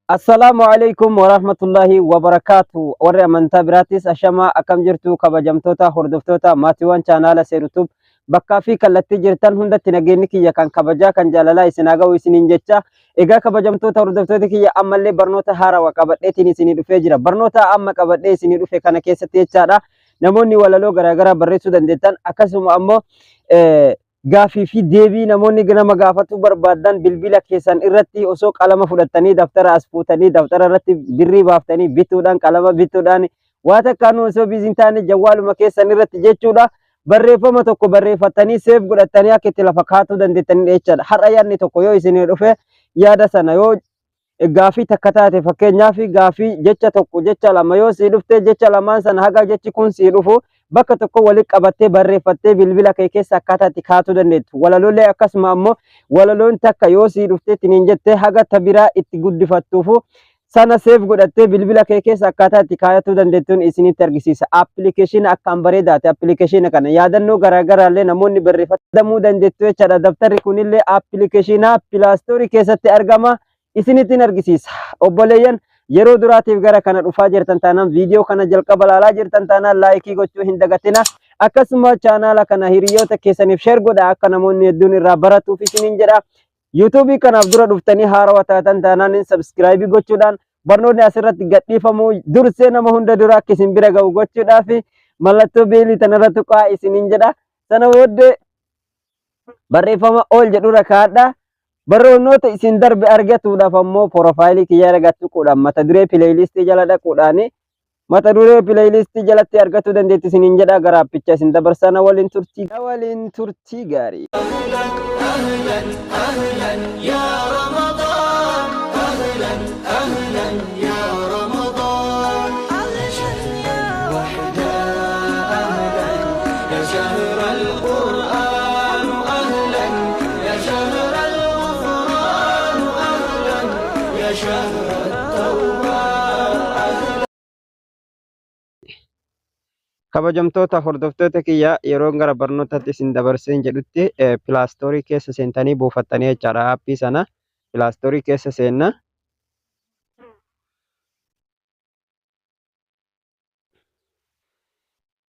Assalaamu alaikum warahmatullahi wabarakaatu. Warri amantaa biraattis ashamaa, akkam jirtu? Kabajamtoota hordoftoota maatiiwwan chaanaala Seerutub, bakkaa fi kallattii jirtan hundatti nageenyi kiyya kan kabajaa kan jaalalaa isin haa ga'u isiniin jecha. Egaa kabajamtoota hordoftoota kiyya, ammallee barnoota haarawaa qabadheetiin isinii dhufee jira. Barnoota amma qabadhee isinii dhufe kana keessatti jechaadha. Namoonni walaloo garaagaraa barreessuu dandeettan, akkasuma ammoo gaafii fi deebii namoonni nama gaafatuu barbaadan bilbila keessan irratti osoo qalama fudhattanii, daftara as fuutanii, daftara irratti birrii baaftanii bituudhaan, qalama bituudhaan waa takkaanuu osoo busy hin taane, jawwaaluma keessan irratti jechuudha. Barreeffama tokko barreeffattanii save godhattanii akka itti lafa kaatuu dandeettanidha jechaadha. Har'a yaadni tokko yoo isinii dhufe, yaada sana yoo gaafii takka taate, fakkeenyaaf gaafii jecha tokko, jecha lama yoo sii dhufte, jecha lamaan sana haga jechi kun sii dhufu bakka tokko walitti qabattee barreeffattee bilbila kee keessa akkaataa itti kaatuu dandeettu. Walaloolee akkasuma ammoo walaloon takka yoo sii dhuftee ittiin jette, haga ta biraa itti guddifattuufu sana save godhattee bilbila kee keessa akkaataa itti kaayatuu dandeettuun isinitti argisiisa. Appilikeeshina akkaan bareedaati. Appilikeeshina kana yaadannoo garaagaraallee namoonni barreeffatamuu dandeettu jechaadha. Daftarri kunillee appilikeeshina Play Store keessatti argama. Isinittiin argisiisa. Obboleeyyan yeroo duraatiif gara kana dhufaa jirtan taanaan, viidiyoo kana jalqaba ilaalaa jirtan taanaan, like gochuu hin dagatina. Akkasuma chaanaala kana hiriyoota keessaniif share godha, akka namoonni hedduun irraa baratuuf isiniin jedha. Yuutuubii kanaaf dura dhuftanii haarawaa taatan taanaan, subscribe gochuudhaan barnoonni asirratti gadhiifamu dursee nama hunda dura akka isin bira ga'u gochuudhaaf mallattoo bell tanarra tuqaa isiniin jedha. Sana booddee barreeffama all jedhurra kaa'adha. Barnoota isin darbe argatuudhaaf ammoo profile kiyya irra tuquudhaan mata duree playlist jala dhaquudhaan mata duree playlist jalatti argachuu dandeettu isiniin jedha. Gara appicha isin dabarsana, waliin turtii gaarii. أهلا أهلا يا رمضان، أهلا أهلا يا رمضان، وحدا أهلا يا شهر القرآن، أهلا يا شهر الغفران، أهلا يا شهر التوبة، أهلا. Kabajamtoota hordoftoota kiyya, yeroo gara barnootaatti isin dabarseen jedhutti Play Store keessa seentanii buufattanii jechaadha. Aappii sana Play Store keessa seenna.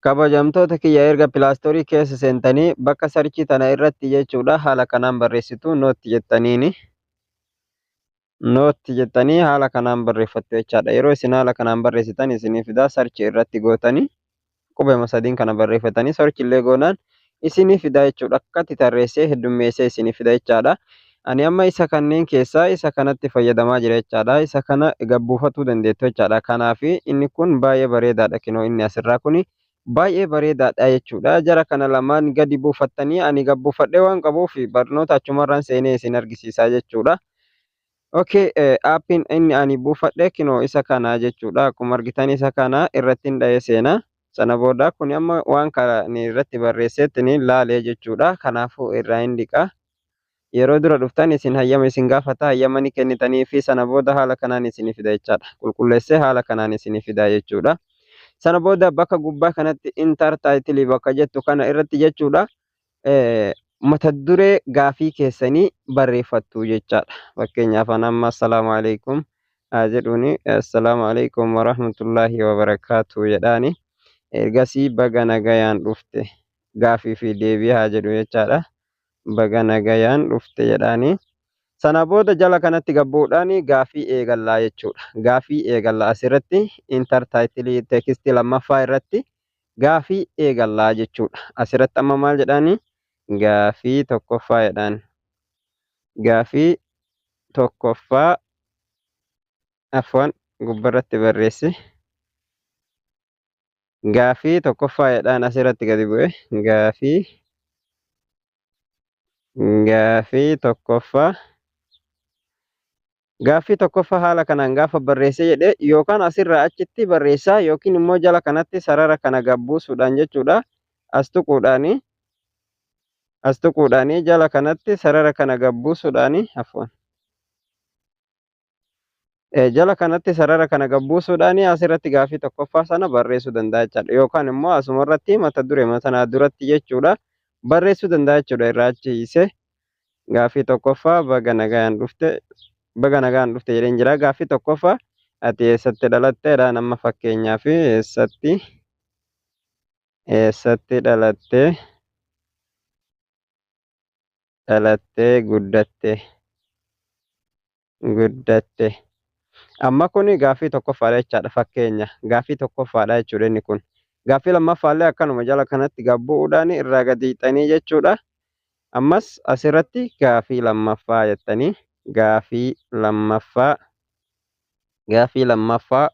Kabajamtoota kiyya, erga Play Store keessa seentanii bakka search tana irratti jechuudha haala kanaan barreessitu, note jettaniini. Note jettanii haala kanaan barreeffattu jechaadha. Yeroo isin haala kanaan barreessitan isinii fidaa. Search irratti gootanii qubema sadiin kana barreeffatanii search illee goonaan isinii fidaa jechuudha. Akkatti tarreessee heddummeessee isinii fida jechaadha. Ani amma isa kanneen keessaa isa kanatti fayyadamaa jira jechaadha. Isa kana gabbuufatuu dandeettu jechaadha. Kanaaf inni kun baay'ee bareedaadha. Kinoo inni asirraa kuni baay'ee bareedaadha jechuudha. Jara kana lamaan gadi buufattanii, ani gabbuufadhee waan qabuuf barnoota achumarraan seenee isin argisiisaa jechuudha. Okay, aappiin inni ani buufadhe kinoo isa kana jechuudha. Akkuma argitan isa kana irratti hin dha'ee seena. Sana booda kun amma waan kana irratti barreessetti ni laalee jechuudha. Kanaafuu irraa hin dhiqa. Yeroo dura dhuftan isin hayyama isin gaafata, hayyama ni kennitanii fi sana booda haala kanaan isinii fida jechaadha. Qulqulleessee haala kanaan isinii fida jechuudha. Sana booda bakka gubbaa kanatti enter title bakka jettu kana irratti jechuudha. Mata duree gaafii keessanii barreeffattu jechaadha. Fakkeenyaaf an amma assalaamu alaikum haa jedhuuni, assalaamu alaikum warahmatullaahi wabarakaatu jedhaani. Ergasii baga nagayaan dhufte, gaafii fi deebii haa jedhu jechaadha. Baga nagayaan dhufte jedhaani. Sana booda jala kanatti gabbuudhaan gaafii eegallaa jechuudha. Gaafii eegallaa asirratti enter title text lammaffaa irratti gaafii eegallaa jechuudha. Asirratti amma maal jedhaani? Gaafii tokkoffaa jedhaan. Gaafii tokkoffaa, afwan, gubbarratti barreessi. Gaafii tokkoffaa jedhaan asirratti gadi bu'e. Gaafii tokkoffaa. Gaaffii tokkoffaa haala kanaan gaafa barreessee jedhee, yookaan asirraa achitti barreessaa yookiin immoo jala kanatti sarara kana gabbuusuudhaan jechuudha. As tuquudhaani jala kanatti sarara kana gabbuusuudhaani, afwan. Jala kanatti sarara kana gabbuusuudhaani asirratti gaaffii tokkoffaa sana barreessuu danda'a jechaadha. Yookaan immoo asumarratti mata duree sanaa duratti jechuudha barreessuu danda'a jechuudha, irraa achi hiisee. Gaaffii tokkoffaa baga nagayaan dhufte, Baga nagaan dhufte jedheen jira. Gaaffii tokkoffaa ati eessatti dhalatteedha? Nama fakkeenyaaf eessatti dhalattee guddatte? Amma kuni gaaffii tokkoffaadha jechaadha. Fakkeenya gaaffii tokkoffaadha jechuudha inni kun. Gaaffii lammaffaallee akkanuma jala kanatti gad bu'uudhaan irraa gadi hiixanii jechuudha. Ammas asirratti gaaffii lammaffaa jettanii gaaffii lammaffaa gaaffii lammaffaa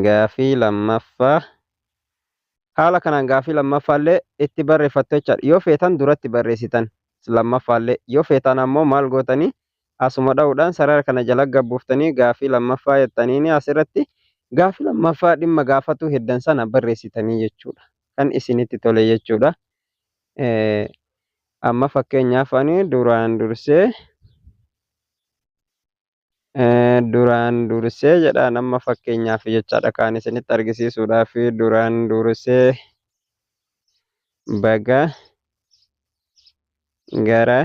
gaaffii lammaffaa haala kanaan gaaffii lammaffaallee itti barreeffattu jechaadha. Yoo feetan duratti barreessitan lammaffaallee, yoo feetan ammoo maal gootanii asuma dha'uudhaan sarara kana jala gad buuftanii gaaffii lammaffaa jettaniini asirratti gaaffii lammaffaa dhimma gaafatuu heddan sana barreessitanii jechuudha. Kan isinitti tole jechuudha. Amma fakkeenyaaf ani duraan dursee jedhaan amma fakkeenyaaf jechaadha kan isinitti argisiisuudhaaf duraan dursee baga gara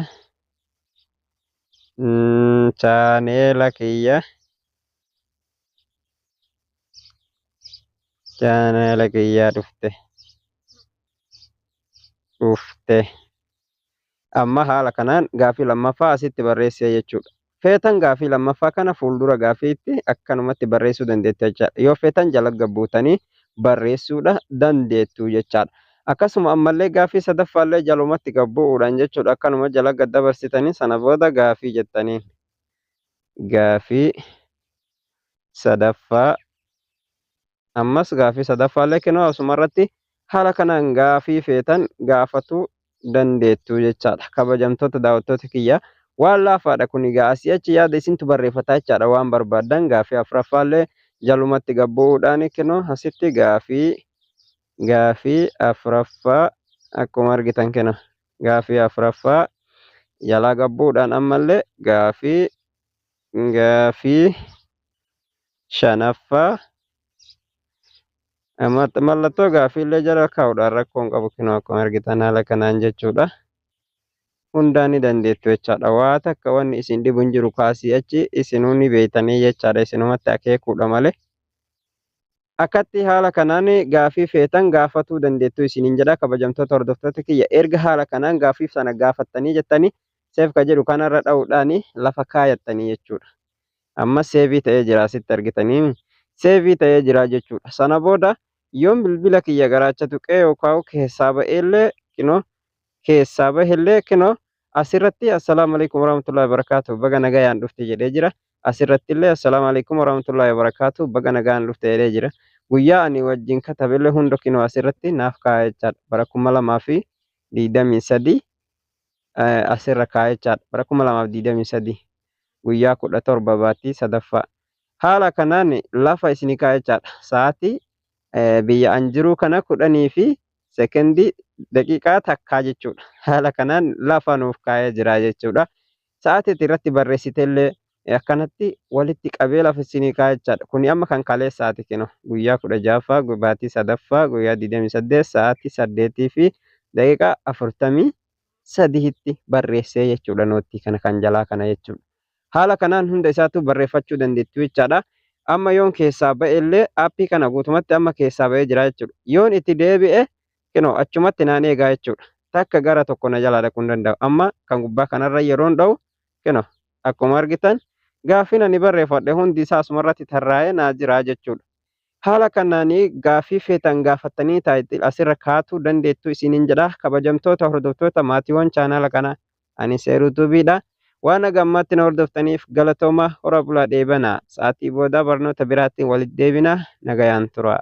chaaneela kiyyaa dhufte. Amma haala kanaan gaaffii lammaffaa asitti barreessee jechuudha. Feetan gaaffii lammaffaa kana fuuldura gaaffiitti akkanumatti barreessuu dandeettu jechaadha. Yoo feetan jala gad buutanii barreessuudha dandeettu jechaadha. Akkasuma ammallee gaaffii sadaffaallee jalumatti gad bu'uudhaan jechuudha. Akkanuma jala gad dabarsitanii sana booda gaaffii jettaniin. Gaaffii sadaffaa, ammas gaaffii sadaffaallee kennu asumarratti haala kanaan gaaffii feetan gaafatuu dandeettu jechaadha. Kabajamtoota daawwattoota kiyya, waan laafaadha kun egaa, asii achi yaada isintu barreeffataa jechaadha waan barbaaddan. Gaaffii afuraffaallee jalumatti gad bu'uudhaan kennu asitti gaaffii afuraffaa akkuma argitan kennu gaaffii afuraffaa jalaa gad bu'uudhaan ammallee gaaffii shanaffaa. Mallattoo gaaffiillee jala kaa'uudhaan rakkoo hin qabu, kinoo akkuma argitan haala kanaan jechuudha. Hundaa ni dandeettu jechaadha. Waa takka wanni isin dhibu hin jiru, kaasii achi isinuu ni beektanii jechaadha. Isinumatti akeekuudha malee. Akkatti haala kanaan gaaffii feetan gaafatuu dandeettu isiniin jedha, kabajamtoota hordoftoota kiyya. Erga haala kanaan gaaffii sana gaafattanii jettanii save ka jedhu kanarra dha'uudhaan lafa kaayattanii jechuudha. Amma save ta'ee jira, asitti argitanii save ta'ee jira jechuudha. Sana booda yoon bilbila kiyya garaacha tuqee yookaan keessaa ba'eellee, kinoo keessaa bahellee, kinoo asirratti "Assalaamu alaikum warahmatullahi wabarakatuh, baga nagayaan dhufte" jedhee jira. Asirratti illee "Assalaamu alaikum warahmatullahi wabarakatuh, baga nagaan dhufte" jedhee jira. Guyyaa ani wajjin katabellee hunda kinoo asirratti naaf kaa'ee jechaadha. Bara 2023 asirra kaa'ee jechaadha. Bara 2023 guyyaa 17 baatii sadaffaa. Haala kanaan lafa isinii kaa'ee jechaadha. Sa'aatii biyya an jiru kana 10 fi sekendii daqiiqaa takkaa jechuudha. Haala kanaan lafa nuuf kaa'ee jira jechuudha. Sa'aatii irratti barreessitellee akkanatti walitti qabee lafa isinii kaa'ee jechaadha. Kuni amma kan kaleessaati, kinoo guyyaa 16ffaa baatii sadaffaa guyyaa 28 sa'aatii 8:43tti barreessee jechuudha note kana kan jalaa kana jechuudha. Haala kanaan hunda isaatu barreeffachuu dandeettu jechaadha. Amma yoon keessaa ba'e illee app kana guutumatti amma keessaa ba'ee jira jechuudha. Yoon itti deebi'e kinoo achumatti naan eegaa jechuudha. Takka gara tokko na jalaa dhaquu hin danda'u. Amma kan gubbaa kanarra yeroon dha'u kinoo akkuma argitan gaaffiin ani barreeffadhe hundi isaa asumarratti tarraa'ee naa jira jechuudha. Haala kanaan gaaffii feetan gaafattanii asirra kaatuu dandeettu isiniin jedha. Kabajamtoota hordoftoota maatiiwwan chaanaala kanaa, ani Seeruu Tuubiidha. Waan haga ammaatti na hordoftaniif galatooma, hora bulaa, dheebanaa. Sa'aatii booda barnoota biraatiin walitti deebina, nagayaan tura.